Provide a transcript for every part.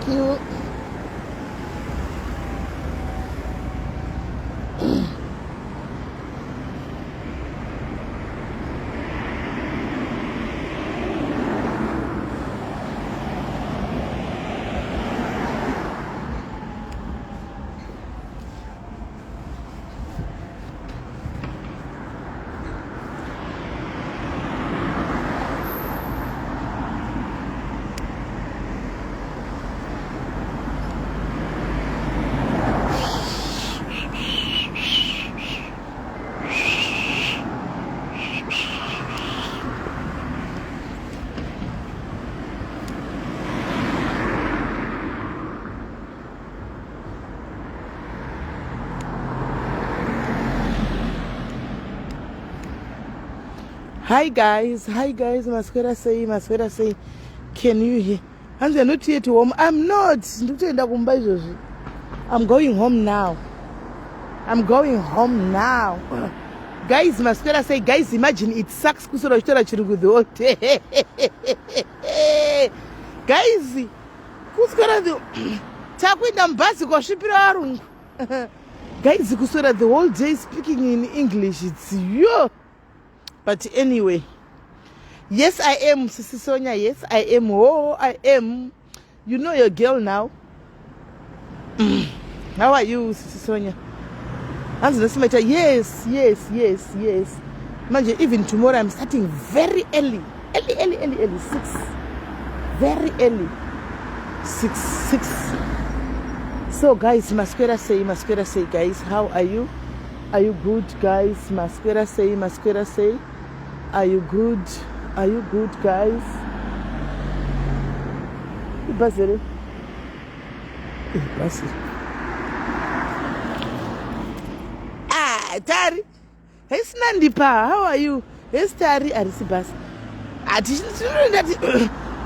Thank you. Hi guys, hi guys, maswera sei, maswera sei. Can you hear? Hanzi you're not yet home. I'm not. Ndikutoenda kumba izvozvi. I'm going home now. I'm going home now. Guys, maswera sei. Guys, imagine it sucks kuswera uchitora chirungu the whole day. Guys, kuswera the takuenda mubhazi kwasvipira varungu. Guys, kuswera the whole day speaking in English. It's yo. But anyway, yes, I am Sisi Sonia. Yes, I am. Oh, I am. You know your girl now. How are you, Sisi Sonia? Hanzi nesimaita yes, yes, yes, yes. Manje, even tomorrow I'm starting very early. Early, early, early, early. 6. Very early. 6, 6. So guys, maswera sei, maswera sei, guys. How are you? Are you good, guys? Maswera sei, maswera sei. Are you good? Are you good, guys? Ibhazi here? Ibhazi. Ah, Tari. Hey, Sinandipa, how are you? Hey, Tari, harisi bhazi. Hatinoenda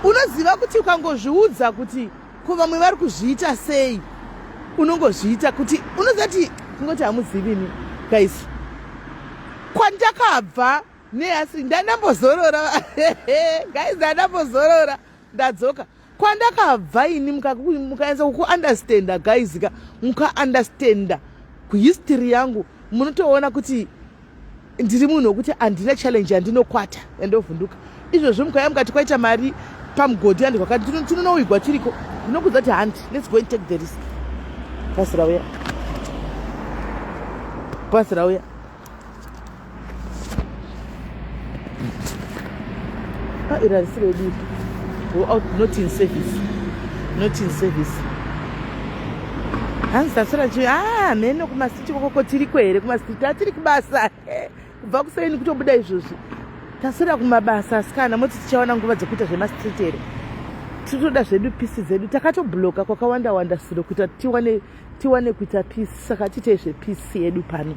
unoziva kuti ukangozviudza kuti ko vamwe vari kuzviita sei unongozviita kuti unoziva kuti kungoti hamuzivi imi guys kwandakabva neasi ndandambozorora guys ndandambozorora ndadzoka kwandakabva ini mukaanza kukuunderstanda guys ka mukaunderstanda kuhistory yangu munotoona kuti ndiri munhu wekuti handina challenge yandinokwata yandovhunduka izvozvo mukauya mukati kwaita mari pamugodhi handi kwakati tinonowigwa tiriko ndinokudza kuti handi let's go and take the risk bhazi rauya bhazi rauya ah, iri harisi redu go out not in service not in service hanzi tasara chi ah mheno kumasiti kokoko tiriko here kumasiti atiri kubasa kubva kuseni kutobuda izvozvi taswera kumabasa asikana moti tichawana nguva dzekuita zvemastreet here tinotoda zvedu pisi dzedu takatobloka kwakawanda wanda siro kuita tiwane tiwane kuita peace saka tiitei zvepeace yedu pano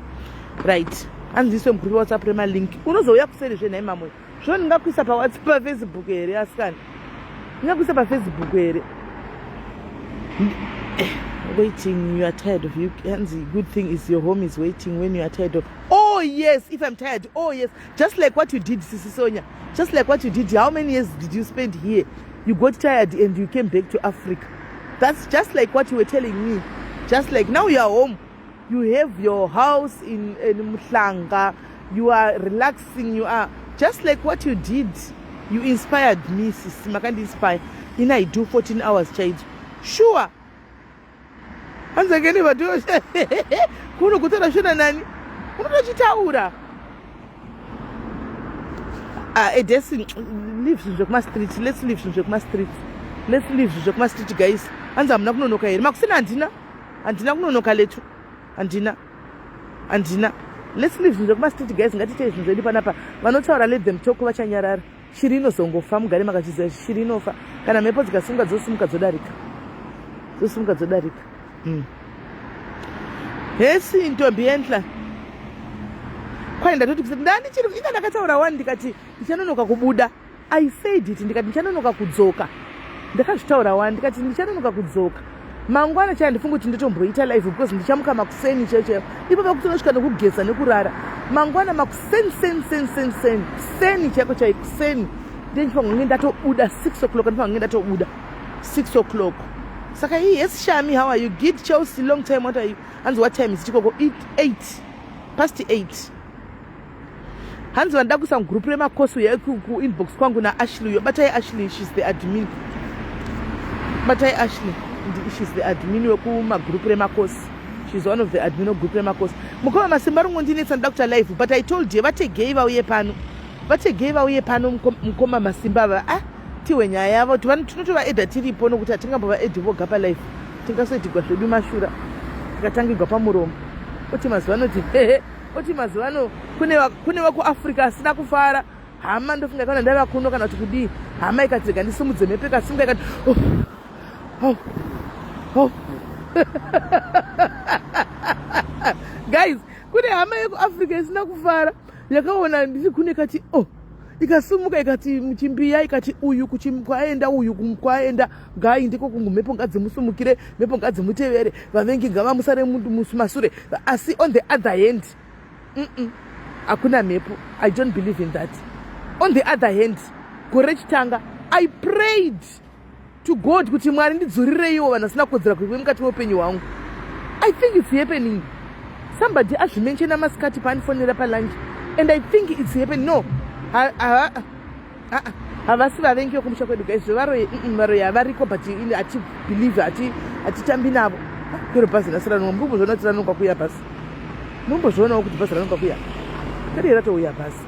right hanzi iswe mugroup whatsapp remalink unozouya kuseri zvenhai mamwe Zvo ndingakuisa paWhatsApp paFacebook here asikana? Ndingakuisa paFacebook here? Waiting, you are tired of you. Hanzi, good thing is your home is waiting when you are tired of. Oh yes, if I'm tired. Oh yes, just like what you did, Sisi Sonia. Just like what you did. How many years did you spend here? You got tired and you came back to Africa. That's just like what you were telling me. Just like now you are home. You have your house in, in Mhlanga. You are relaxing. You are just like what you did. You inspired me, sisi. Makandi inspire. In I do 14 hours chaidzo. Sure. Hanzakeni vatu kuno kutora shona nani? Unotochitaura. Ah, Edesi, leave zvinhu zvekuma street. Let's leave zvinhu zvekuma street. Let's leave zvinhu zvekuma street guys. Hanzi hamuna kunonoka here? Makusina handina. Handina kunonoka letu. Handina. Handina. Let's leave zvinhu zvekuma street guys. Ngatiitei zvinhu zvedu panapa. Vanotaura let them talk vachanyarara. Shiri inozongofa mugare makazviziva izvi. Shiri inofa. Kana mhepo dzikasimuka dzosimuka dzodarika. Dzosimuka dzodarika. Hesi ntombi yenhla. Kwai ndatoti kusati ndandichiri inga ndakataura wani ndikati ndichanonoka kubuda. I said it ndikati ndichanonoka kudzoka. Ndakazvitaura wani ndikati ndichanonoka kudzoka. Mangwana chaya ndifunga kuti ndotomboita live because ndichamuka makuseni chaiyo chaiyo. Ipo pakutonosvika nekugeza nekurara. Mangwana makuseni seni seni seni seni kuseni chaiko chaiko kuseni. Ndiye ndifanira kunge ndatobuda 6 o'clock ndifanira kunge ndatobuda 6 o'clock. Saka hii, yes Shami, how are you? Gid Chelsea, long time, what are you? Hanzi what time is it ikoko? 8 past 8. Hanzi vanoda kuisa mugroup remakosi uyai kuinbox kwangu naAshley uyo. Batai Ashley, she's the admin. Batai Ashley, she's the admin wekumagroup remakosi. She's one of the admin wegroup remakosi. Mukoma Masimba ringondinetsa ndoda kuita live but I told you vategei vauye pano. Vategei vauye pano mukoma Masimba ava. Ah, tihwe nyaya yavo tinotovaedha tiripo nokuti hatingambovaedhi voga palife. Tingasoitigwa zvedu mashura tikatangigwa pamuromo. Oti mazuva anoti hehe oti mazuva ano kune wekuafrica asina kufara hama ndofunga kana ndaiva kuno kana kuti kudii hama ikati rega ndisimudze mhepo ikasimuka ikati oh, oh, oh. Guys, kune hama yekuafrica isina kufara yakaona ndiri kune ikati oh ikasimuka ikati muchimbiya ikati uyu kwaenda uyu kwaenda gai ndiko kungu mhepo ngadzimusumukire mhepo ngadzimutevere vavengi ngavamusare masure asi on the other hand hakuna mhepo. I don't believe in that. On the other hand, gore rechitanga I prayed to God kuti Mwari ndidzurireiwo vanhu vasina kukodzera kuve mukati meupenyu hwangu. I think it's happening. Somebody azvimenshena masikati paandifonera palunch and I think it's happening. No, havasi vavengi vekumusha kwedu guys. Zvevaroyi, varoyi havariko, but hatibelieve, hatitambi navo. Kwero bhazi nhasi ranoka, mumbozviona kuti ranoka kuuya bhazi? Mumbozvionawo kuti bhazi ranoka kuuya? Kadii ratouya bhazi.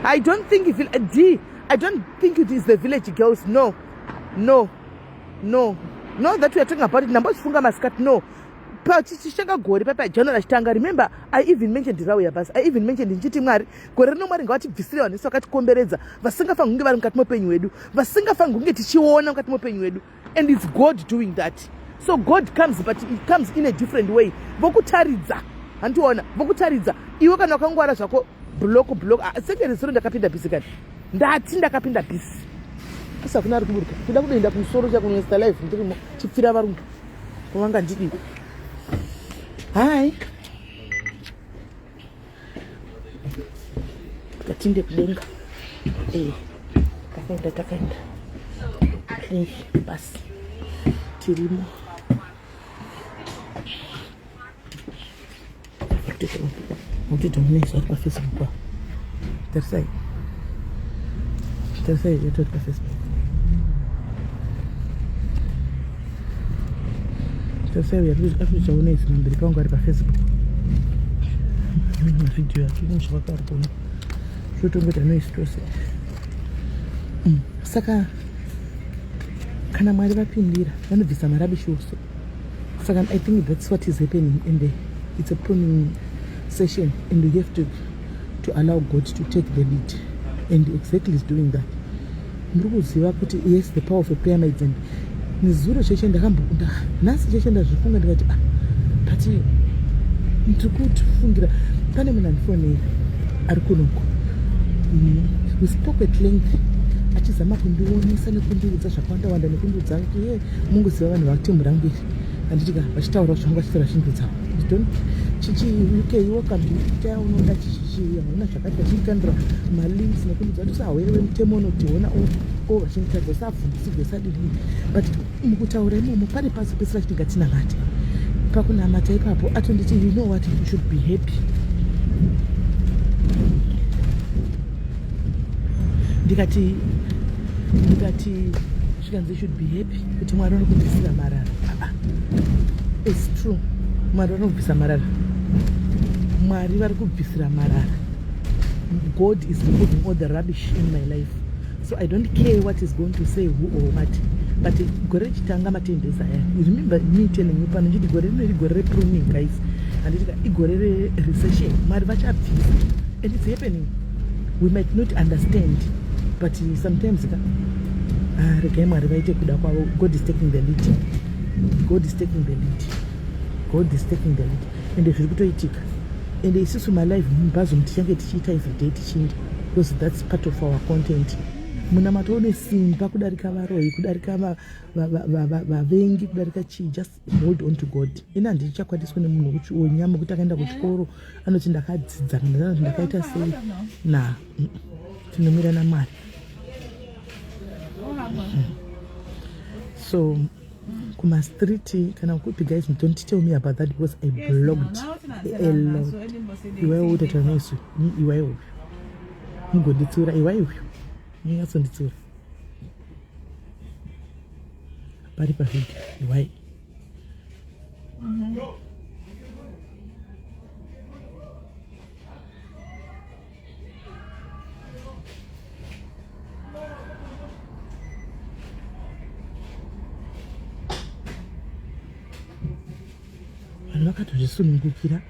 I don't think d I don't think it is the village girls. No, no, no, no, that we are talking about it. Ndambozifunga masikati. No, pachichitanga gore papa January achitanga, remember I even mentioned rauya basi. I even mentioned ndichiti Mwari, gore rino Mwari ngavatibvisire vanhu vese vakatikomberedza vasingafaniri kunge vari mukati meupenyu hwedu, vasingafaniri kunge tichiona mukati meupenyu hwedu. And it's God doing that. So God comes, but it comes in a different way. Vokutaridza, handiona vokutaridza iwe kana wakangwara zvako. Block, block. Ah, second zero ndakapinda busy kani, ndati ndakapinda busy asi hakuna ari kuburuka. Kuda kudoenda kumusoro chakunoesta live ndirimo chipfira varungu kuvanga ndidii. Hai, tatinde kudenga. Eh, takaenda, takaenda. Eh, basi tirimo. Mutidhominesa ari paFacebook. Tarisai, tarisai, yatori paFacebook. Tarisai, uyo ari kuchaonesa mamberi pangu ari paFacebook, mavhidhiyo ake nezvavakari kuona zvotongoti anoisi tose. Saka kana Mwari vapindira vanobvisa marubbish ose. Saka I think that's what is happening and it's a pruning session and we have to allow God to take the lead, and exactly is doing that. Muri kuziva kuti yes, the power of a prayer maids. And nezuro cheche ndakambokunda, nhasi cheche ndazvifunga ndikati, ah, but ndiri kufungira pane munhu andifonera ari kunoko. We spoke at length achizama kundionesa nekundiudza zvakawanda wanda nekundiudza kuti ye mungoziva vanhu vateam rangu iri, handiti ka, vachitaura zvangu, vachitaura vachindiudza, don't chichi UK, welcome to UK, unoda chichichi, hauna zvakati, vachindikandira malinks nekundiudza kuti usahwere wemutemo unoti hona o vachinditaridza usabvunzisirwe sadini. But mukutaura imomo pane pazopedzisira chiti ngatinamate. Pakunamata ipapo atonditi, you know what, you should be happy. Ndikati zvikanzi should be happy kuti Mwari vanokubvisira marara. Ah, it's true, Mwari vanokubvisa marara. Mwari vari kubvisira marara. God is removing all the rubbish in my life, so I don't care what is going to say, who or what. But gore rechitanga matendesa aya, you remember me telling you pano nchiti gore rino igore repruning, guys, handiti? Igore rerecession. Mwari vachabvisa and it's happening. We might not understand, but sometimes ka, ah, regai Mwari vaite kuda kwavo. God is taking the lead. God is taking the lead. God is taking the lead and zviri kutoitika. And isusu malive mubhazi tichange tichiita everyday tichiinda because that's part of our content. Munamato une simba kudarika varoyi, kudarika vavengi, kudarika chii. Just hold on to God. Ini handichakwatiswa nemunhu wonyama kuti akaenda kuchikoro anoti ndakadzidza kana anoti ndakaita sei. Na tinomira naMwari. So kumastreet kana kupi guys, don't tell me about that because I blocked a lot. Iwaiwo utaura nesu, iwaiwo uyu mugonditsura, iwai uyu munyatsonditsura pari pavhidhio iwai. Vanhu vakatozvisunungukira,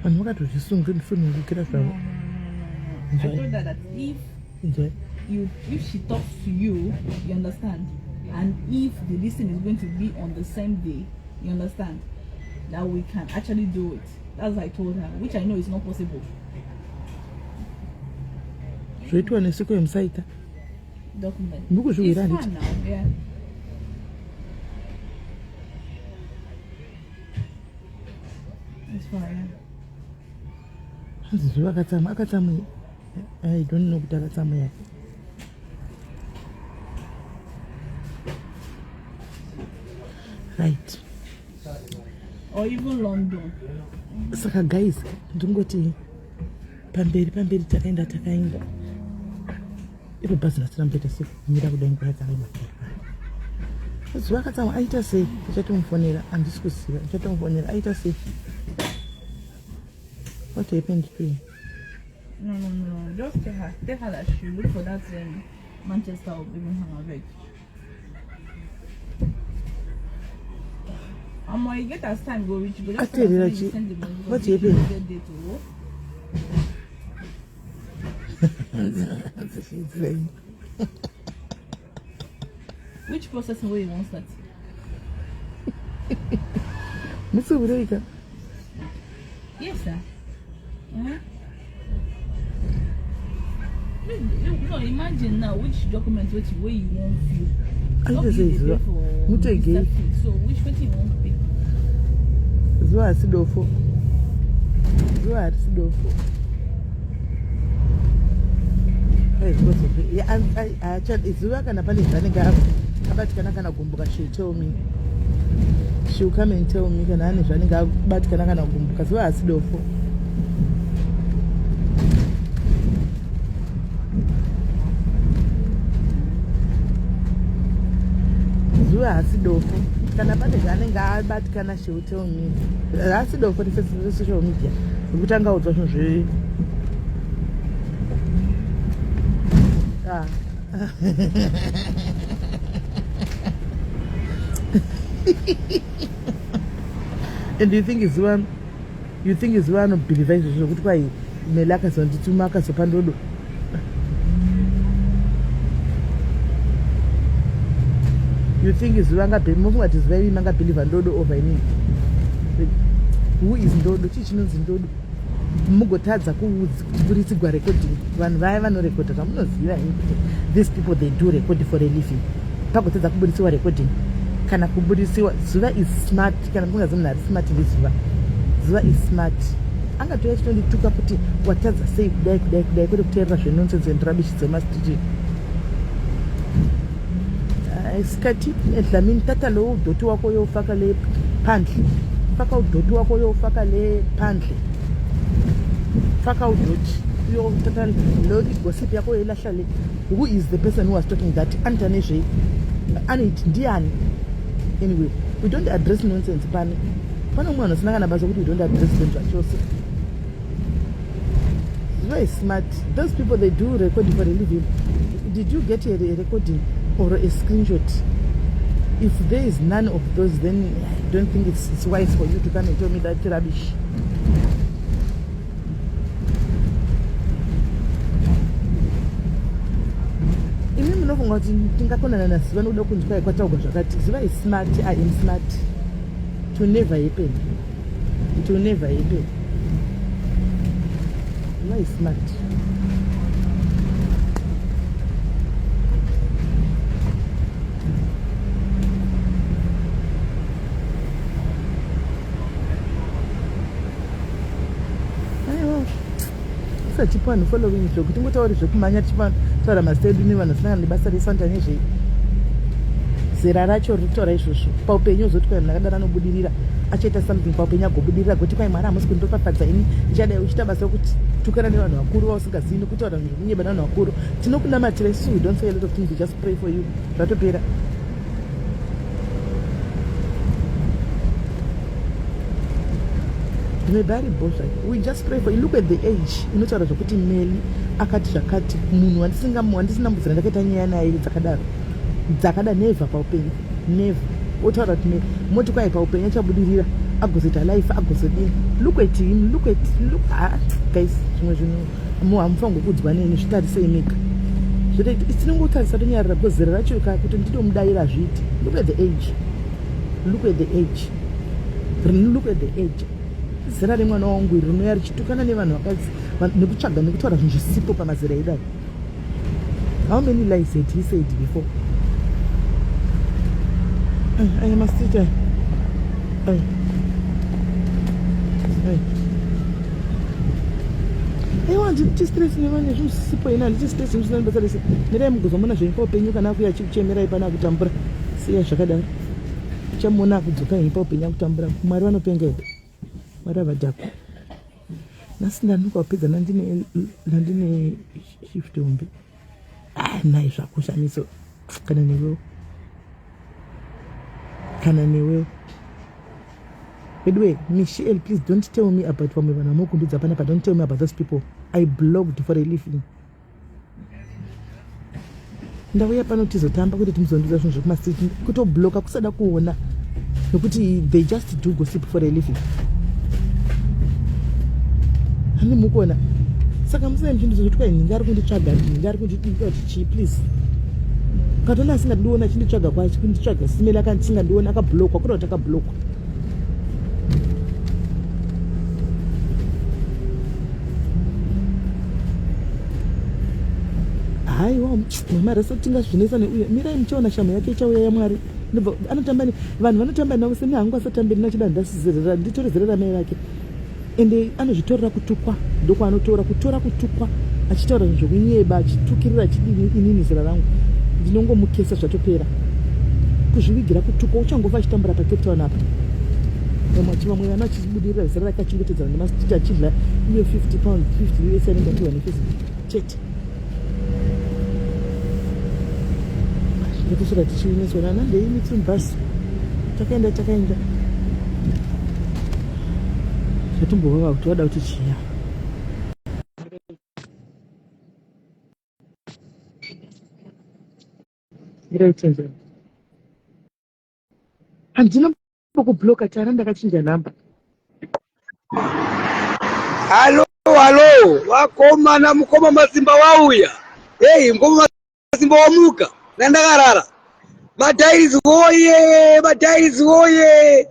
vanhu vakatozvisunungukira zvavo. I told her that if Inzwai. you if she talks to you, you understand, and if the listing is going to be on the same day, you understand, that we can actually do it. That's what I told her, which I know is not possible. Zvoitwa nesiko yemusaita. Document. Ndikuzviwira. It's Handiti? fine now, yeah. It's fine, yeah. Hanzi zuva akatsamwa, akatsamwa. I don't know kuti akatsamwa yake. Right. Or even London. Saka guys, ndingoti pamberi pamberi, takaenda takaenda iro bhazi nhasi sekumira kudai nguva yakareba. Zuva akatsamwa aita sei? Ndichatomufonera, handisi kuziva. Ndichatomufonera aita sei? What happened to him? No. Just tell her. Tell her that she look for that Manchester or Birmingham, abeg. Omo, you get as time go reach, you go just tell her Ateerera say you send the money because What you happened? no get date to go. Zvichidzirei? Which processing wey you wan start? Mutsiureika. Yes, sir. Eh? No, imagine now which document wetin wey you wan fill. Aita No sei be you dey zuva pay for Mutegei. visa fee, so which wetin you wan pay? Zuva hasi dofo, zuva harisi dofo. Zuva kana pane zvaanenge abatikana kana gumbuka, she tell me, she will come and tell me kana ane zvaanenge abatikana kana kugumbuka. Zuva hasi dofo. Zuva hasi dofo. Kana pane zvaanenge abatikana, she will tell me. Hasi dofo resocial media rekuti angaudzwa zvinhu zve. Ah. And you think zuva, you think zuva anobhilivha izvozvo zvokuti kwai Mele akazondituma akazopa ndodo? You think zuva mofunga kuti zuva iri mangabhilivha ndodo over inini? Who is ndodo? Chii chinonzi ndodo? Mugotadza kuburitsigwa recording. Vanhu vaya vanorekodha zvamunoziva ini kuti these people, they do record for a living, pagotadza kuburisiwa recording kana kuburisiwa. Zuva is smart. Kana musingazi munhu ari smart ndiZuva. Zuva is smart. Angatouya chitondituka kuti watadza sei kudai kudai kudai, kwete kuteerera zvenonsense and rubbish dzemastreet. Isikhathi Dlamini, tata lo udoti wakho uyowufaka le phandle. Faka udoti wakho uyowufaka le phandle. Faka udoti uyothatha lo igossip yakho uyilahla le. Who is the person who was talking that? Anoita nezvei? Anoiti ndiani? Anyway, we don't address nonsense pano. Pane umwe vanhu vasina kana basa kuti we don't address them zvachose. Very smart. Those people, they do record for a living. Did you get a recording or a screenshot? If there is none of those, then I don't think it's wise for you to come and tell me that rubbish. Imi munofunga kuti tingakonana naZiva nokuda kunzwa kwataurwa zvakati? Ziva is smart. I am smart. It will never happen. It will never happen. Ziva is smart. Aiwa, Isi hatipo vanhu following zvekuti ngotauri zvekumhanya tichitaura mazita edu nevanhu vasina kana nebasa rese vanoita nezvei. Zera racho riri kutaura izvozvo. Paupenyu ozoti kwai munhu akadaro anobudirira achaita something paupenyu agobudirira goti kwai Mwari hamusi kundopafadza ini ndichadai uchiita basa rekutukana nevanhu vakuru vausingazivi nekutaura zvinhu zvekunyeba nevanhu vakuru. Tinokunamatira isu we don't say a lot of things we just pray for you. Zvatopera. Maybe bho zvake. We just pray for you. Look at the age. Inotaura zvekuti Meli akati zvakati munhu wandisina mbudzira ndakaita nyaya naye dzakadaro. Dzakada never paupenyu. Never. Otaura kuti moti kwai paupenyu achabudirira agozoita life agozodini. Look at him. Look at look ah, guys zvimwe zvinhu hamufanirwi kukudzwa neni zvitarisei mega. Zvinoita tinongotarisa tonyarara because zera racho ka kuti nditomudaira hazviiti. Look at the age. Look at the age. Look at the age. Zera remwana wangu iri rinouya richitukana nevanhu vakadzi nekutsvaga nekutaura zvinhu zvisipo pamazera edu aya. How many lies had he said before? Aya mastreet aya. Aya. Aya. Aiwa handiti stress nevane zvinhu zvisipo ini handiti stress zvisina basa rese. Mirai mugozomona zvenyu paupenyu kana akuya achikuchemerai pana akutambura. Siya zvakadaro. Uchamuona akudzoka henyu paupenyu akutambura. Mwari vanopenga here? Mwari havadhakwa. Nhasi ndanuka kupedza nandine nandine shift hombe. Ah, nhai zvako Shamiso. Kana newewo. Kana newewo. By the way, Michelle, please don't tell me about vamwe vanhu vamokundudza panapa. Don't tell me about those people. I blogged for a living. Ndauya pano tizotamba kuti timuzondudza zvinhu zvekumastreet kutobloka kusada kuona nekuti they just do gossip for a living. Handi mukuona saka musai muchindudza kuti kwai nhingi ari kunditsvaga nhingi ari kundidii kuti chii please. Ukatoona asingandiona achinditsvaga kwacho kunditsvaga simeli akandisingandiona akablokwa kuda kuti akablokwa. Haiwa mama rasa tingazvinetsa neuye mirai muchaona shamhu yake ichauya yamwari ndobva anotamba ne vanhu vanotamba navo seni hangu asatambe ndinachida ndasizerera nditore zera ramai vake ende anozvitorera kutukwa ndokwaanotora kutora kutukwa achitaura zvinhu zvekunyeba achitukirira achidini inini zera rangu ndinongomukesa zvatopera kuzvivigira kutukwa uchangofa achitambura pacape town apa vamwe vamwe vana vachibudirira zera rake achingetedzana nemastiti achidla iyo 50 pounds 50 us anenge apiwa nefacebook chete ndokusvika tichiiniswa nanhandei mitsumbasi takaenda takaenda zvatombovava kuti vada kuti chiya handina kubloka tara ndakachinja nhamba halo halo vakomana mukoma masimba wauya hei mukoma masimba wamuka ndandakarara madhairis woye madhairis woye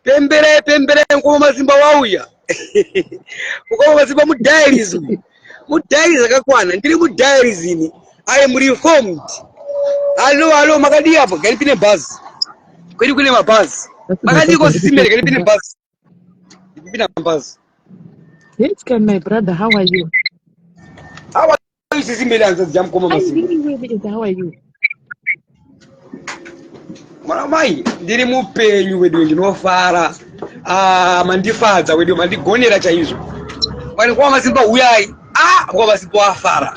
pemberai pemberai mukoma masimba wauya mukoma masimba mudhairis mudhairis akakwana ndiri mudhairis ini i am reformed hallo hallo makadii apo garipine bhazi kwedu kune mabhazi makadii kosisimere garipine bhazi ndipina bhazi Yes, can my brother, how are you? How are you, Sisi Mele hanzvadzi yamukoma I'm Masimba? really well, and how are you? Mwana mai, ndiri mupenyu wedu ndinofara. Ah, mandifadza wedu mandigonera chaizvo. Kwani kwa Masimba huyai. Ah, kwa Masimba wafara.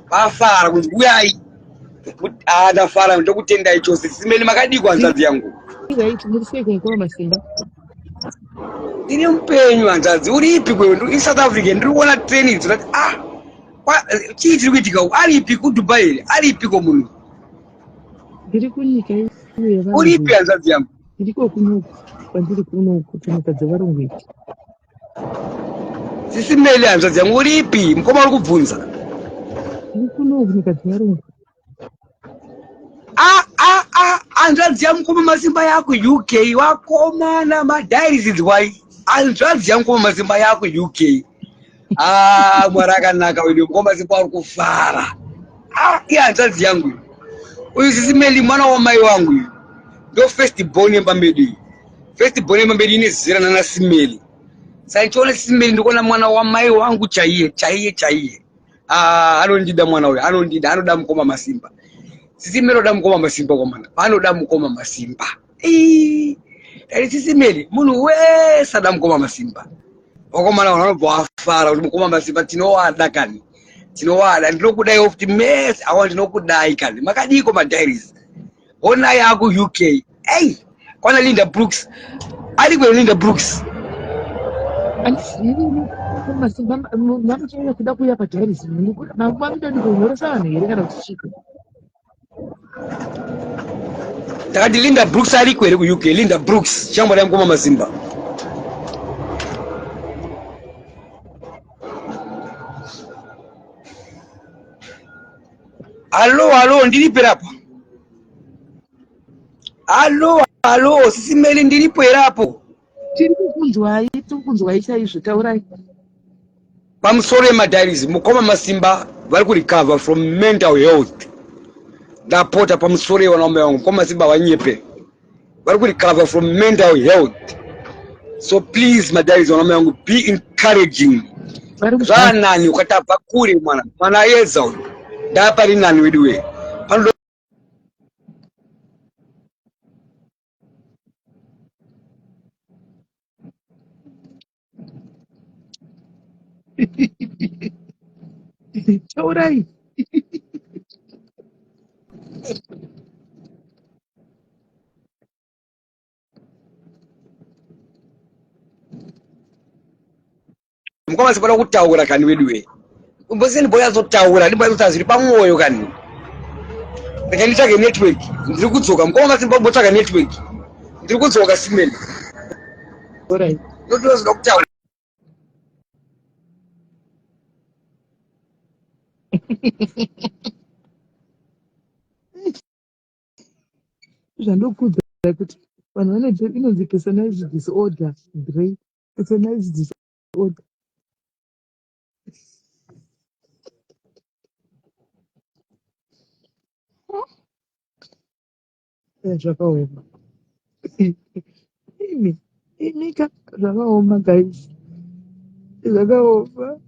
Vafara kunzi huyai. Ah, ndafara ndokutendai chose. Sisi Mele makadii hanzvadzi yangu? Right, muri sei kumukoma Masimba? Ndiri mupenyu hanzvadzi, uripi kwewe? Ndiri South Africa, ndiri kuona training ndinoti ah, chii chiri kuitika uku? Aripi kuDubai here? Aripiko munhu? Ndiri kunyika iyo yevarungu. Uripi hanzvadzi yangu? Ndiriko kunoku kwandiri kunoku kunyika dzevarungu idzi. Sisi Meli hanzvadzi yangu uripi? Mukoma uri kubvunza. Ndiri kunoku kunyika dzevarungu. Ah, ah, ah, hanzvadzi yamukoma masimba yaku UK wakomana madiaries inzwai hanzvadzi yamukoma masimba yaku UK ah mwari akanaka wedu mukoma masimba ari kufara ah iye hanzvadzi yangu uyu uyu sisi Meli mwana wamai wangu uyu ndo first born yemba medu iyi first born yemba medu ine zera nana Simeli Saka ndichiona Sisi Melly ndikuona mwana wamai wangu chaiye chaiye chaiye. Ah, anondida mwana uyu, anondida, anoda mukoma Masimba. Sisi Melly oda mukoma Masimba komana, anoda mukoma Masimba. Ii, Dai Sisi Melly munhu wese ada mukoma Masimba. Vakomana vanhu vanobva vafara kuti mukoma Masimba tinowada kani. Tinowada, ndinokudaiwo futi mese, awa ndinokudai kani. Makadiiko madiaries? Honai aku UK. Hey, kwana Linda Brooks. Ari kwe Linda Brooks. Andizivi masimba mamuchanyanya kuda kuuya padiaries mamuda kunyoresa vanhu here kana kuti chiko? Takati Linda Brooks ariko here ku UK? Linda Brooks, shamwari yamukoma Masimba. Hallo, hallo, ndiripo here apo? Hallo, hallo, Sisi Meli ndiripo here apo? Tiri kukunzwai, tiri kukunzwai chaizvo, taurai. Pamusoro yemadiaries, mukoma Masimba vari kurecover from mental health. Ndapota pamusoro yevana vamai vangu, mukoma Masimba vanyepe. Vari kurecover from mental health. So please madiaries vana mai vangu, be encouraging. Zvaanani ukati abva kure mwana, mwana ayedza uyu. Ndapari nani wedu wee. Panoda Taurai. Mukoma sipana kutaura kani wedu wee. Mbose ndimboyazotaura, ndimboyazotaura zviri pamwoyo kani. Rega nditsvage network. Ndiri kudzoka. Mukoma Masimba mbotsvaga network. Ndiri kudzoka Simeni. Alright. Ndotozoda kutaura. Zvandokudza kuti vanhu vane inonzi personality disorder, brain personality disorder. Zvakaoma. Imi, imika zvakaoma guys. Zvakaoma.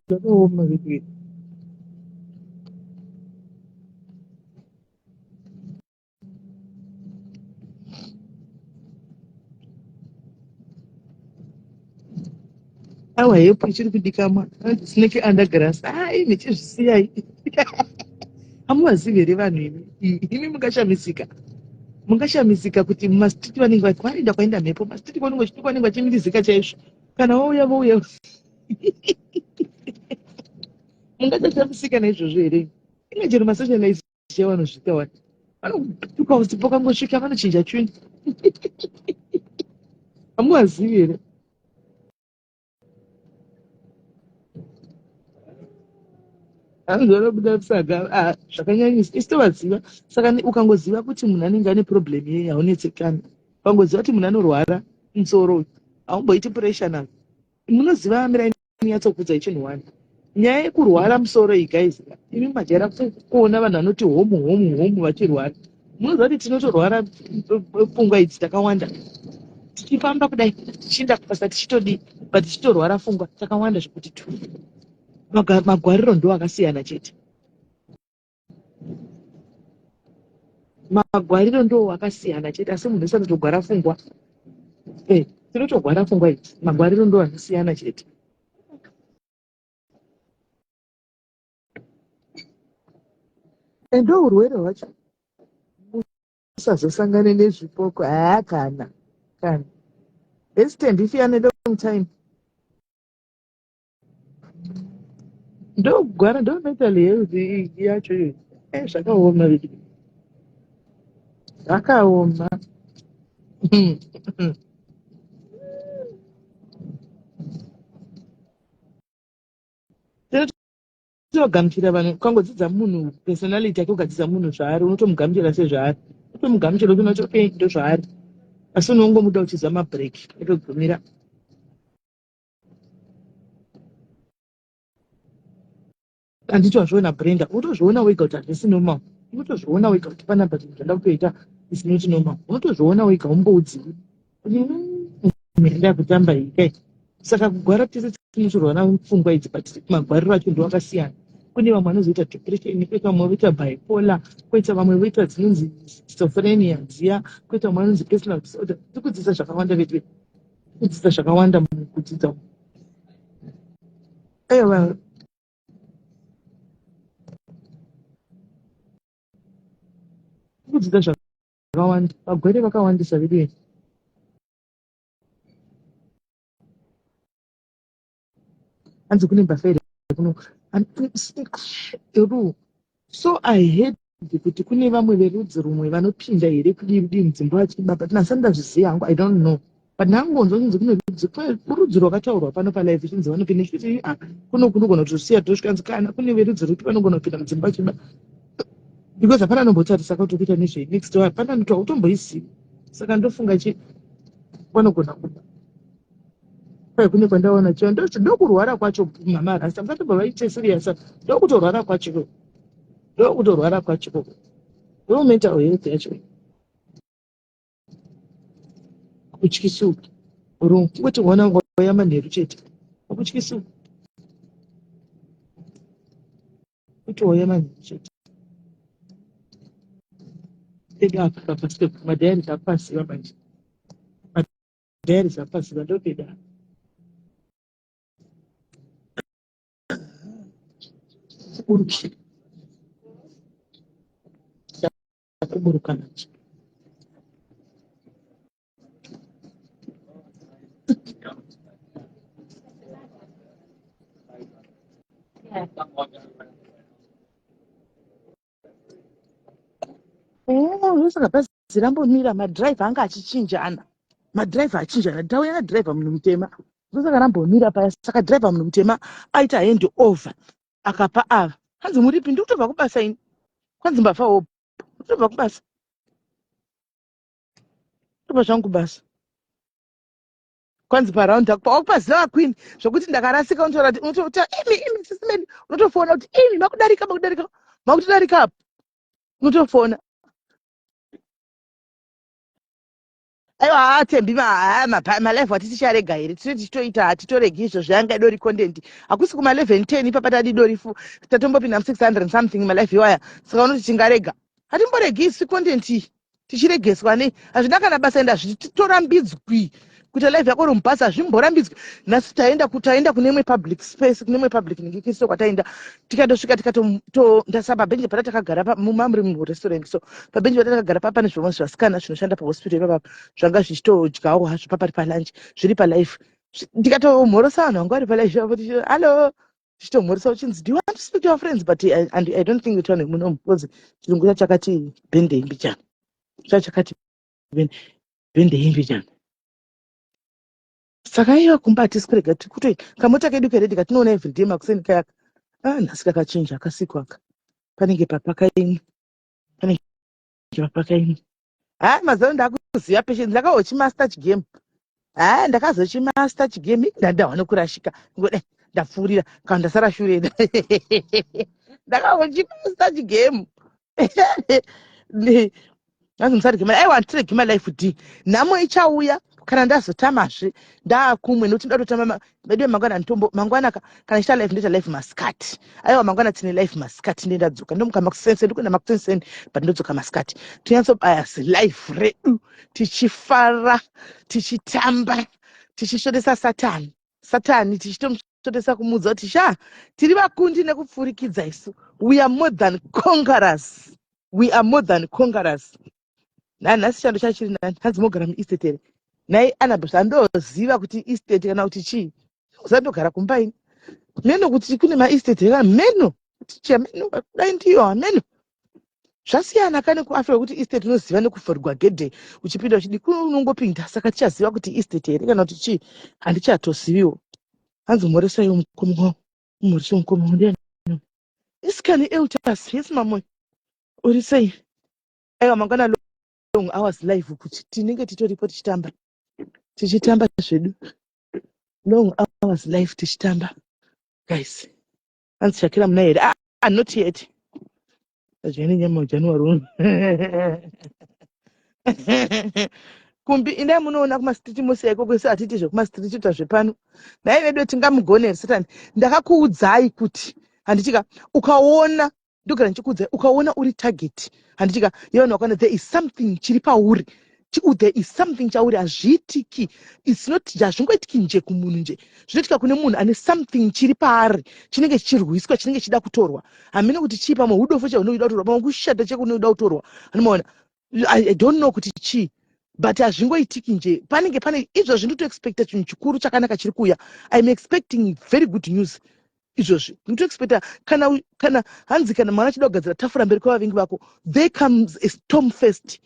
Zvakaoma veduwe. Awa hepo ichiri kudikamwa snake under grass. Ah, imi chizvisiyai. Hamuvazivi here vanhu imi? Imi mungashamisika. Mungashamisika kuti mumastreet vanenge vari kwanoenda kwaenda mhepo, mumastreet kwanenge vachituka vanenge vachimirizika chaizvo. Kana vauya vouya. Mungachashamisika naizvozvo here? Inga chero masocialites chaivo vanozviita wani. Vanotuka usipo kangosvika vanochinja chuni. Hamuvazivi here? Hanzi vanobuda musaga ah, zvakanyanyisa isu tovaziva saka ukangoziva kuti munhu anenge ane problem yei haunetsekani ukangoziva kuti munhu anorwara musoro uyu haumboiti pressure nazvo munoziva mirai ndinyatsokudza chinhu one nyaya yekurwara musoro iyi guys imi majaira kuona vanhu vanoti homu homu homu vachirwara munoziva kuti tinotorwara pfungwa idzi takawanda tichifamba kudai tichienda kubasa tichitodii but tichitorwara pfungwa takawanda zvekuti tu magwariro ndo akasiyana chete magwariro ndo akasiyana chete asi munhu wese anotogwara pfungwa eh, tinotogwara pfungwa idzi magwariro ndo anosiyana chete ndo urwere hwacho usazosangane nezvipoko haa kana kana hesitant if you are long time ndogwara ndo mental health yacho iyo eh, zvakaoma zvakaoma Tinogamuchira vanhu ukangodzidza munhu personality yake ukadzidza munhu zvaari unotomugamuchira sezvaari utomugamuchira utoona kuti okay ndozvaari asi unongomuda uchiziva mabreak otogumira handiti wazviona Brenda unotozviona wega kuti hazvisi normal unotozviona wega kuti panapa zvinhu zvanda kutoita It's not normal. Unotozviona wega umboudziwi. Ndakutamba iyi kai. Saka kugwara tese tinotorwa pfungwa idzi but magwariro acho ndiwo akasiyana. Kune vamwe vanozoita depression, kwoita vamwe voita bipolar, kwoita vamwe voita dzinonzi schizophrenia dziya, kwoita vamwe vanonzi personal disorder. Tiri kudzidza zvakawanda vedu. Tiri kudzidza zvakawanda mukudzidza umu. Aiwa, kudzidza zvakawanda. Vagwere vakawandisa vedu. Hanzi kune mbavha here kuno? Ru so I heard kuti kune vamwe verudzi rumwe vanopinda here kudii kudii mudzimba vachiba, but nhasi ndazviziva hangu, I don't know, but ndangonzwa chinzi kune rudzi, rudzi rwakataurwa pano palive chinzi vanopinda chiti ah, kuno kunogona kutosiya tosvika nzi kana kune verudzi rupi vanogona kupinda mudzimba vachiba, because hapana anombotarisa kuti kuita nezvei next door, hapana anoto hautomboizivi. Saka ndofunga chi vanogona kuba. Kwai kune kwandaona chiya, ndokurwara kwacho. Mama rasta, musatobva vaite serious. Ndokutorwara kwacho, ndokutorwara kwacho, ndo mental health yacho. Kutyisi uku ro kungoti waona wauya manheru chete, akutyisi uku kuti wauya manheru chete. Pedu apa pastep madiaries apasiva manje, madiaries apasiva, ndopedu apa. Kuburuka, kuburuka manje. Saka bhazi rambomira, madhiraivha anga achichinjana, madhiraivha achinjana. Tauya nadhiraivha munhu mutema, ndosaka rambomira paya. Saka dhiraivha munhu mutema aita hand over, akapa ava. Hanzi muripi? Ndiri kutobva kubasa ini. Kwanzi mbavha hopo. Kutobva kubasa, tobva zvangu kubasa. Kwanzi paround wakupaziva vaqueen zvokuti ndakarasika. Unotaura kuti unotoita imi imi sisimeni, unotofona kuti imi makudarika, makudarika, makutodarika apo, unotofona. Aiwa, haatembi malive ati ticharega here? Tine tichitoita, hatitoregi izvozvo. Yanga idori content, hakusi kuma 11 10 ipapa tadidori fu tatombopinda mu 600 something malive iwaya. Saka unoti tingarega? Hatimboregi isi content iyi. Tichiregeswa nei? Hazvina kana basa, ende hazvitorambidzwi kuita live yako uri mubhasi, hazvimborambidzwi. Nhasi taenda taenda kune imwe public space, kune imwe public ningikiriso kwataenda, tikatosvika ndasa pabhenji pata takagara mumamuri murestaurant. So pabhenji pata takagara pa pane zvimwe zvasikana zvinoshanda pahospital ipapa zvanga zvichitodyawo hazvo papari palunch, zviri palife. Ndikatomhorosa vanhu vanga vari palife ipapo, hallo, tichitomhoresa, uchinzi, "Do you want to speak to your friends?" But and I don't think kuti vanhu vemunomu, because chirungu chacho chakati bhendei mbichana, chachakati bhendei mbichana. Saka iva kumba hatisi kurega, tiri kutoita kamota kedu kered katinoona everyday makuseni kayaka. Ah, nhasi kakachinja, akasikwa aka, panenge papakaimwe, panenge papakaimwe. Ha, mazuva ndakuziva patience, ndakazochimaster chigame. Ha, ndakazochimaster chigame, ndandawa nokurashika, ngodai ndapfuurira kana ndasara shure. Ndakazochimaster chigame. Hanzi musarege mari. Aiwa, handitiregi malife d. Nhamo ichauya kana ndazotamazve ndaakumwe, nokuti ndatotama medu mangwana. Nditombo mangwana kana chita life, ndoita life masikati. Aiwa, mangwana tine life masikati, ndiye ndadzoka, ndomuka makuseni, ndikuenda makuseni, but ndodzoka masikati. Tinyatsobaya zilife redu tichifara, tichitamba, tichisvodesa Satani, Satani tichitomusvodesa, kumuudza kuti sha, tiri vakundi nekupfurikidza isu. We are more than conquerors, we are more than conquerors. Nanhasi chando chachiri nani. Hanzi mogara muestate here nhai Anabel? Zvandoziva kuti estate kana kuti chii, usandogara kumba ini meno kuti kune maestate here, meno kuti chii, meno dai ndiyo hameno. Zvasiyana kane kuAfrica kuti estate unoziva nekuvhurigwa gedhe uchipinda uchidi, unongopinda. Saka tichaziva kuti estate here kana kuti chii, handichatoziviwo. Hanzi mhoresaiwo mukoma wangu, mhoresai mukoma wangu. Ndiani? Isikani Eltas. Yes mamoyo, uri sei? Aiwa, mangwana long hours live, kuti tinenge titoripo tichitamba, tichitamba zvedu, long hours live tichitamba guys. Hanzi Shakira muna here? Ah, not yet. Zvene nyama January uno. Kumbi indai munoona kumastreet mosiya ikoko, isu hatiiti zvekumastreet, toita zvepano. Nhai vedu, tingamugone here Satani? Ndakakuudzai kuti handitika ukaona ndogara ndichikuudzai, ukaona uri target, handitika, yevanhu vakwana, there is something chiri pauri. There is something chauri. Hazviitiki, its not, hazvingoitiki nje kumunhu nje. Zvinoitika kune munhu ane something chiri paari chinenge chichirwiswa, chinenge chichida kutorwa. Hamene kuti chii, pamwe hudofo chahunoida kutorwa, pamwe kushata chekunoida kutorwa. Anomaona, I don't know kuti chii, but hazvingoitiki nje. Panenge pane izvozvi, nditoexpecta chinhu chikuru chakanaka chiri kuuya. I'm expecting very good news izvozvi. Nditoexpecta kana hanzi kana mwana achida kugadzira tafura mberi kwevavengi vako, there comes a storm first.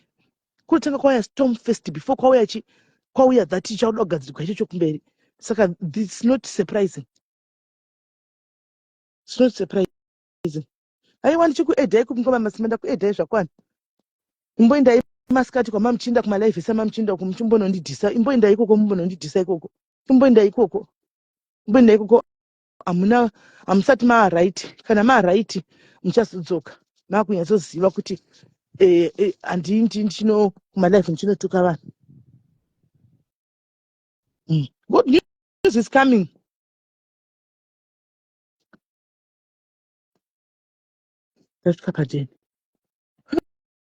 Kunotanga kwauya storm first before kwauya chi kwauya that chauda kugadzirwa ichocho kumberi. Saka it's not surprising, it's not surprising. Aiwa, ndichikuedhai kumukoma Masimba, ndakuedhai zvakwana. Imboendai masikati kwamamuchinda kumalive ese amamuchinda uko, muchimbonondidhisa. Imboendai ikoko, mumbonondidhisa ikoko. Imboendai ikoko, imboendai ikoko. Hamuna, hamusati maaright. Kana maaright, muchazodzoka makunyatsoziva kuti handindi ndichino kumalive ndichinotuka vanhu. Good news is coming. Tasvika padeni.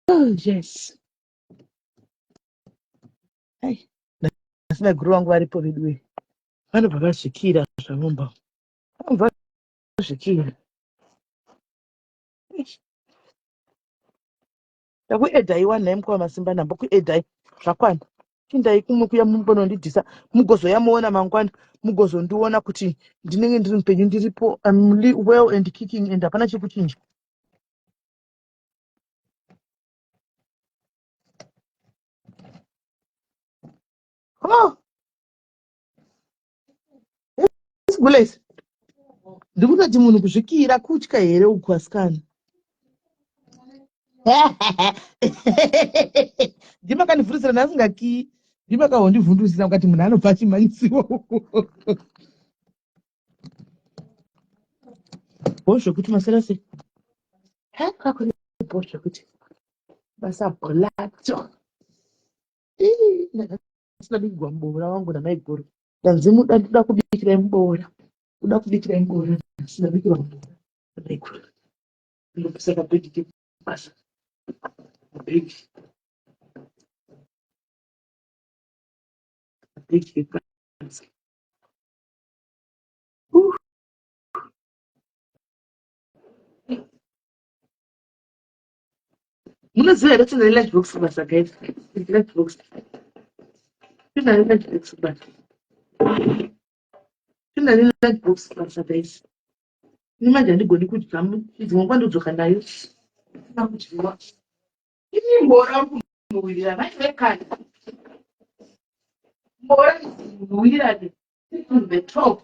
Oh yes. Ai, nhasi maiguru vangu varipo veduwe, vanobva vazvikira zvavomba, vanobva vazvikira. Ndakuedhai wanhai mukoma Masimba, ndambokuedhai zvakwana. Chindai kumwe kuya mumbonondidhisa, mugozoya muona mangwana, mugozondiona kuti ndinenge ndiri mupenyu, ndiripo. I'm well and kicking and hapana chekuchinja. Oh, gules, ndikutoti munhu kuzvikira kutya here uku, asikana? Ndimakandivhurusira ndasingakii, ndimakahondivhundusira mukati munhu anobva achimhanyisiwa bho zvekuti masera sei kakuri bho zvekuti basa bholato. Ndakasina bigwa muboora wangu namaiguru. Ndanzi muda, ndoda kubikirai muboora, kuda kubikirai muboora. Ndasina bikirwa muboora namaiguru. Ndinopisa kabhegi kebasa, kabhegi kebasa. Uh. Munoziva here kuti ndine lunch box basa, guys? Lunch box, ndine lunch box basa, ndine lunch box basa, guys. Ini manje handigoni kudya, dzimwe nguva ndodzoka nayo isina kudyiwa. Ini mbora uri kunhuhwirira vaivekani, mbora kunhuhwirira to the top.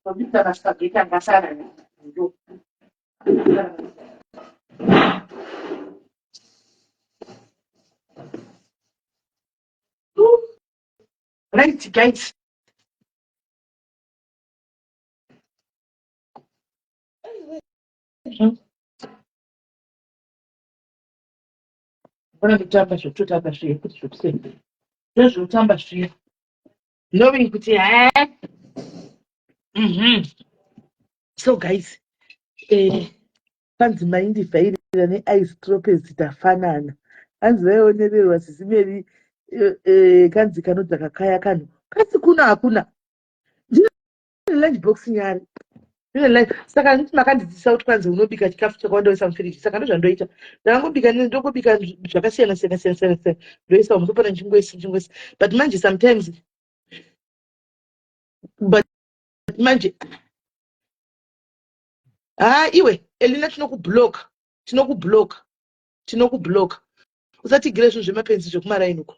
Tobika maspaghetti angasara ndo. Right guys. Mbona ndotamba zvekutotamba zviya kuti zvekusenda. Ndozvotamba zviya. Knowing kuti ha. So guys, panzi maindivhairira neice tropes tafanana. Hanzi vaionererwa sisimeri kanzi kanodzaka kaya kanhu. Kasi kuno hakuna. Ndine lunch box nyari. Ndine lunch. Saka nditi makandidzidzisa kuti kwanzi unobika chikafu chakawanda woisa mufiriji. Saka ndozvandoita. Ndakangobika, ndongobika zvakasiyana siyana siyana siyana siyana. Ndoisa umu ndichingoisa ndichingoisa. But manje sometimes, but manje ha, iwe Elina, tinokubloka, tinokubloka, tinokubloka. Usatigire zvinhu zvemapenzi zvekumaraini uko,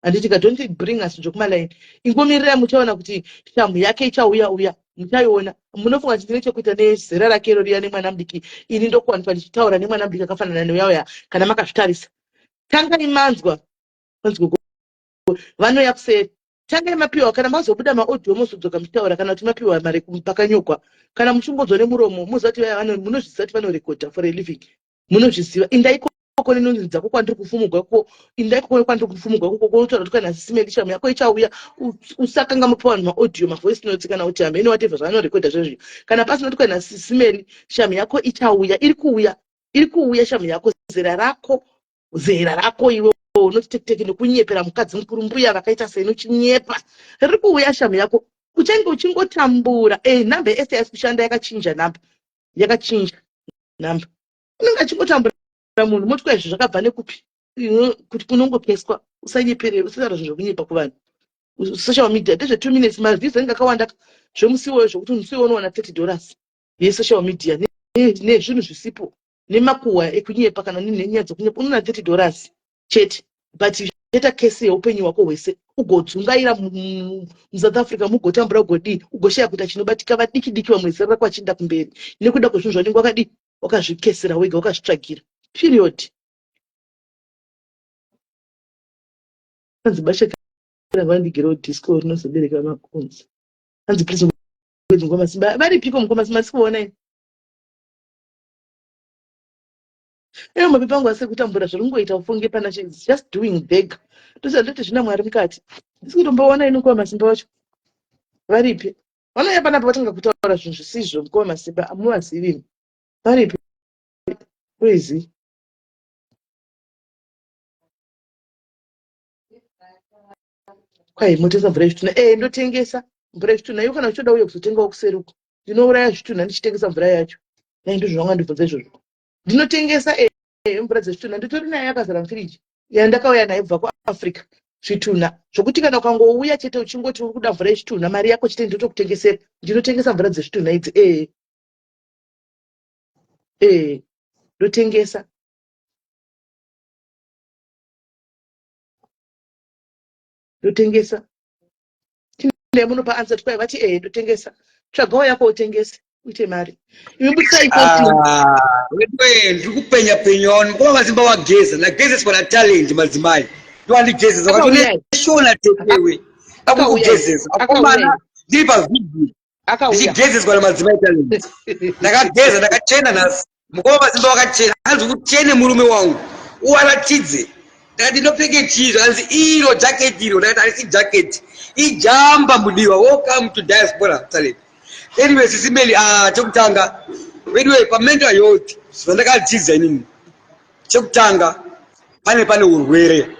handiti ka? Don't bring us zvekumalaini. Ingomirirai, muchaona kuti shamhu yake ichauya uya, muchaiona. Munofunga kuti ndine chekuita nezera rake iro riya nemwana mudiki? Ini ndokuwanikwa ndichitaura nemwana mudiki akafanana neuya uya. Kana makazvitarisa, tangai manzwa vanzwa vanouya kuseri. Tangai mapiwa kana mazobuda maaudio mozodzoka muchitaura kana kuti mapiwa mari pakanyogwa kana muchingonzwa nemuromo moziva kuti vaya munozviziva kuti vanorekodha for a living munozviziva inda ikoko nenonzi dzako kwandiri kufumugwa ikoko inda ikoko kwandiri kufumugwa ikoko kunotaura kuti kana sisimeli shamu yako ichauya usakanga mupa vanhu maaudio mavoice notes kana kuti hameno whatever zvavanorekodha zvezvi kana pasina kuti kana sisimeli shamu yako ichauya iri kuuya iri kuuya shamu yako zera rako zera rako iwe unoti tekiteki nekunyepera mukadzi mukuru mbuya vakaita seni uchinyepa riri kuuya shamu yako uchange uchingotambura e eh, nhamba yese yaisi kushanda yakachinja nhamba yakachinja nhamba unenge achingotambura munhu moti kwaizvo zvakabva nekupi kuti kunongopeswa usanyepere usataura zvinhu zvekunyepa kuvanhu social media ndezve two minutes maviews anenge akawanda zvemusi iwoyo zvekuti musi iwoyo unowana 30 dollars yesocial media nezvinhu zvisipo nemakuhwa ekunyepa kana nenyaya dzekunyepa unoona 30 dollars chete but uchaita kesi yeupenyu hwako hwese ugodzungaira musouth africa mugotambura ugodii ugoshaya kuita chinobatika vadiki diki vamwe zera rako vachienda kumberi nekuda kwezvinhu zvaunenge wakadii wakazvikesera wega wakazvitsvagira period hanzi bashakira vandigirawo disco rinozobereka makonzi hanzi please mukoma simba varipiko mukoma simba sikuona ini Eyo mapepa angu asiri kutambura zviri kungoita ufunge pana she's just doing beg. Ndosaka ndoti zvina Mwari mukati. Ndisi kutomboona ini mukoma Masimba wacho. Varipi? Vanouya panapa vatanga kutaura zvinhu zvisizvo mukoma Masimba amuvazivi imi. Varipi? Where Kwai motengesa mvura yezvitunha. Eh ndotengesa mvura yezvitunha. Iwe kana uchitoda uye kuzotengawo kuseri uko. Ndinouraya zvitunha ndichitengesa mvura yacho. Dai ndizvo zvanga ndibvunza izvozvo. Ndinotengesa eh, eh mvura dzezvitunha nditori nayo yakazara mufiriji yandakauya nayo kubva kuAfrica zvitunha zvokuti kana ukangouya chete uchingoti uri kuda mvura yezvitunha mari yako chete ndinotokutengesera ndinotengesa mvura dzezvitunha idzi ee eh ndotengesa ndotengesa Tine munopa answer twai vati eh ndotengesa. Tsvagawo yako utengese uite mari. Imi budisai post. Ah, wewe ndiri kupenya penyawo mukoma mazimba wageza ndagezeswa na talent madzimai ndoandigezesa Akauya. shona tetewe Akauya. akukugezesa Akauya. akomana ndiri pavideo Akauya. ndichigezeswa namadzimai talent ndakageza ndakachena nhasi Mukoma masimba wakachena hanzi uchene murume wangu uwaratidze ndakati ndopfeke chii zvakanzi iro jacket iro ndakati harisi jacket ijamba mudiwa welcome to diaspora talent anyway sisi meli ah chekutanga anyway pamental health zvandakadzidza inini chekutanga pane pane urwere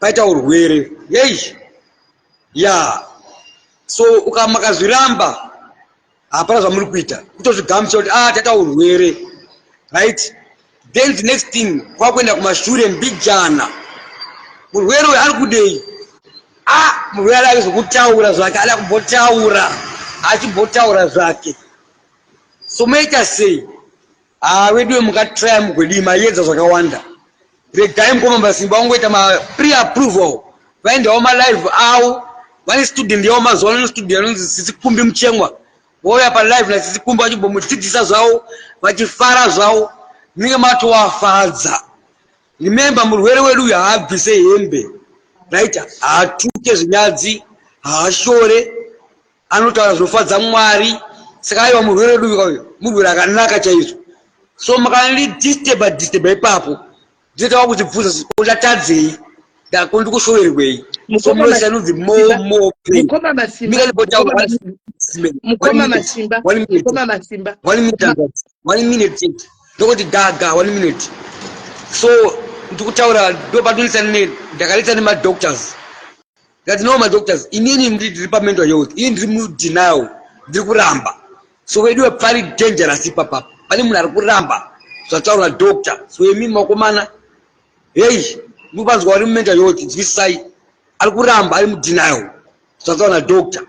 paita urwere yei ya so ukamakazviramba hapana zvamuri kuita kutozvigamuchira kuti ah taita urwere right then the next thing kwakuenda kumashure mbijana murwere uyu ari kudei ah murwere ada zvekutaura zvake ada kumbotaura achimbotaura zvake so moita sei Haa veduwe mukatraya mugwedii mayedza zvakawanda regai mukoma masimba vangoita mapre approval vaendawo malive avo vane student yavo mazuva ano studio anonzi sisi kumbi muchemwa vouya palive nasisi kumbi vachimbomudzidzisa zvavo vachifara zvavo munenge matovafadza remember murwere wedu uyu haabvise hembe right haatuke zvinyadzi haashore anotaura zvinofadza mwari saka aiwa murwere wedu uyu murwere akanaka chaizvo so makandidisturba disturba ipapo ndinoita kuzvibvunza ko ndatadzei ndako ndikushoverwei so munoisa inonzi more more pain mukoma masimba mukoma masimba mukoma masimba one minute one minute ndokuti gaga one minute so ndikutaura ndopatonetsa ne ndakanetsa nemadoctors ndikati no madoctors inini ndiri pamental health ini ndiri mudenial ndiri kuramba so veduwe pari dangerous ipapapa pane munhu ari kuramba zvataura doctor so imi makomana hei mupanzwa vari mumental health nzwisisai ari kuramba ari mudenial zvataura nadoctor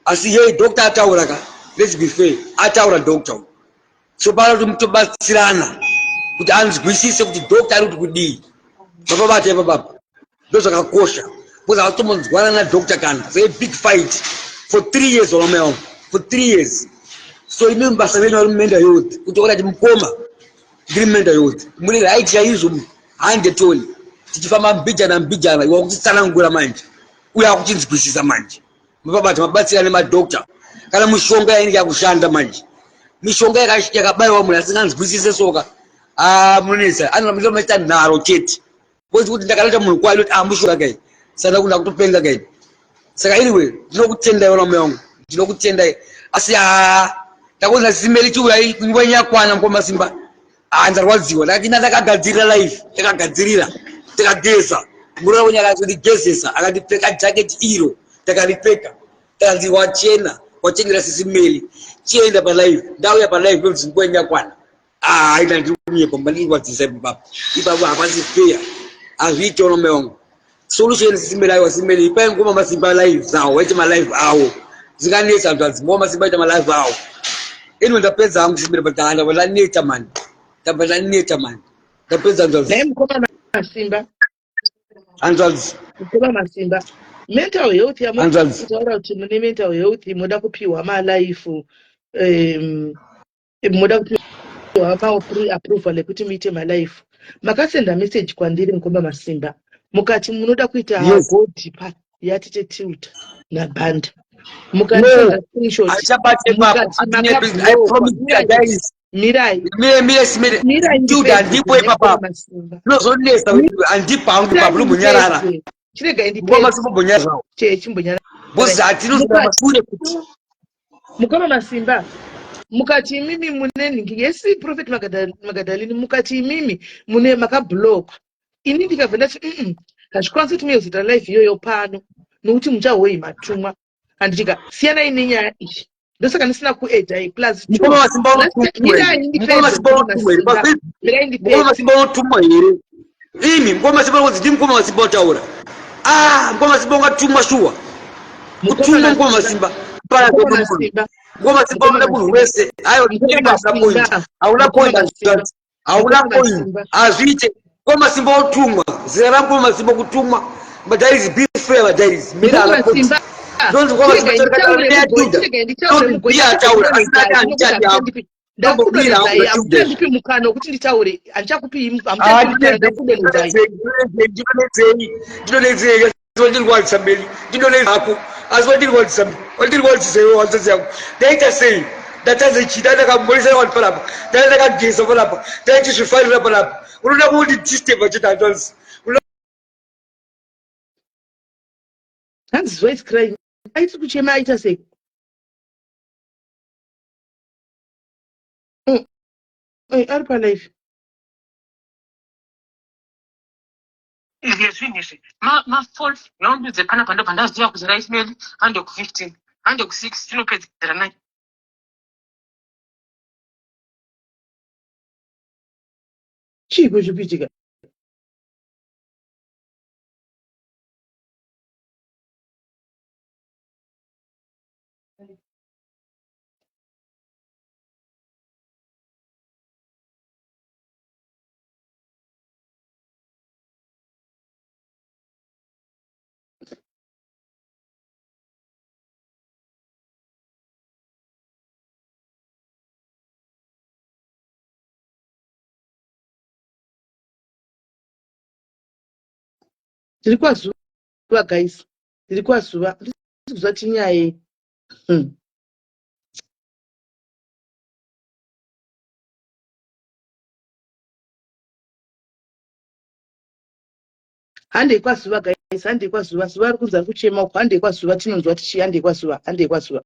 asi hei doctor ataura ka let's be fair ataura doctor so pano kuti mutobatsirana kuti anzwisise kuti doctor ari kuti kudii mapabata ipapapa ndozvakakosha because havatombonzwana nadoctor kana so a big fight for three years vamai vangu for three years so imi mubasa venyu vari mumental health kuti orati mukoma ndiri mental health muri right chaizvo hande toni tichifamba mbijana mbijana iwa kutitsanangura manje. Uye akuchinzwisisa manje. Mapabata mabatsira nemadoctor. Kana mishonga yainenge yakushanda manje. Mishonga yakabaiwa munhu asinganzwisise soka. Ah, munonetsa. Anoramba maita nharo chete. Because kuti ndakaleta munhu kwayo kuti ah mushonga kai. Saka kuna kutopenga kai. Saka anyway, ndinokutendai vana mai vangu. Ndinokutendai. Asi ah takuona simeli chiuya nguva yakwana mukoma Simba. Ah ndarwadziwa. Ndakati ndakagadzirira life, ndakagadzirira. Ndakageza. Mura wenyu akazondigezesa akandipfeka jacket iro takaripfeka. Takanzi wachena, wachenera sisi Meli. Chienda pa live. Ndauya pa live ndonzi nguva yakwana. Ah, ina ndiri kunyepa mandirwadzisa ipapa. Ipapo hapasi fair. Hazviite ona mai wangu. Solution simbe aiwa simbe ipai ngoma masimba live zawo waite ma live awo. Zvinganetsa hantu hanzi ngoma masimba aita ma live awo. Anyway ndapedza hangu simbe but ah, ndabva ndaneta man. Ndabva ndaneta man. Ndapedza hantu hanzi. Naye mukoma masimba. Hanzvadzi. Mukoma masimba. Mental health yamutaura kuti mune mental health moda kupiwa ma life um, moda kupiwa maapproval ekuti muite malife makasenda message kwandiri mukoma masimba mukati munoda kuita yes. go deeper yatite tilta nabanda mukasenda screenshot mirai mirai ndipo ipapa zvinozonetsa handipo hangu ipapo ndombonyarara chiregai ndipedze chimbonyarara because hatinozoda mashure kuti Mukoma Masimba, mukati imimi mune nhingi yes prophet Magadalini mukati imimi mune makablockwa ini ndikabva ndati mm hazvikwanisi kuti muyozoita life iyoyo pano nokuti muchahoyi matumwa handitika siyanai nenyaya iyi ndosaka ndisina kuedha iyi plus mukoma Masimba unotumwa here imi mukoma Masimba unonzi ndi mukoma Masimba unotaura ah mukoma Masimba ungatumwa shuwa kutumwa mukoma masimba mukoma masimba unoda munhu wese aiwa hauna point hauna point hauna point hazviite mukoma masimba otumwa zera ramukoma masimba kutumwa madairis be fair madairis mira hauna point ndonzi mukoma masimba taura ndiye ataura asi ati handichadi hangu ndakudonhedzai hamuchandipi mukana wekuti nditaure handichakupii hamuchandidonhedzai ndidonhedzei wandirwadzisa mberi ndidonhedza hako asi wandirwadzisa wandirwadzisa iwe hanzvadzi yangu ndaita sei ndatadza chii dai ndakamborisana vanhu panapa dai ndakageza panapa dai ndizvifarira panapa unoda kundidisturba chete hanzvadzi hanzi zuva is crying aiti kuchema aita sei Eh, ari palife izvi zvinhu izvi mafall naundudze panapa ndobva ndaziva kuti right mail hande ku15 hande ku6 tinopedzera nai chiiko chiri kuitika Tiri kwazuva guys, tiri kwazuva, ndisi kuziva tinyaya yei. Handei kwazuva guys, handei kwazuva, zuva ari kunzi ari kuchema uko, handei kwazuva tinonzwa tichi handei kwazuva, handei kwazuva.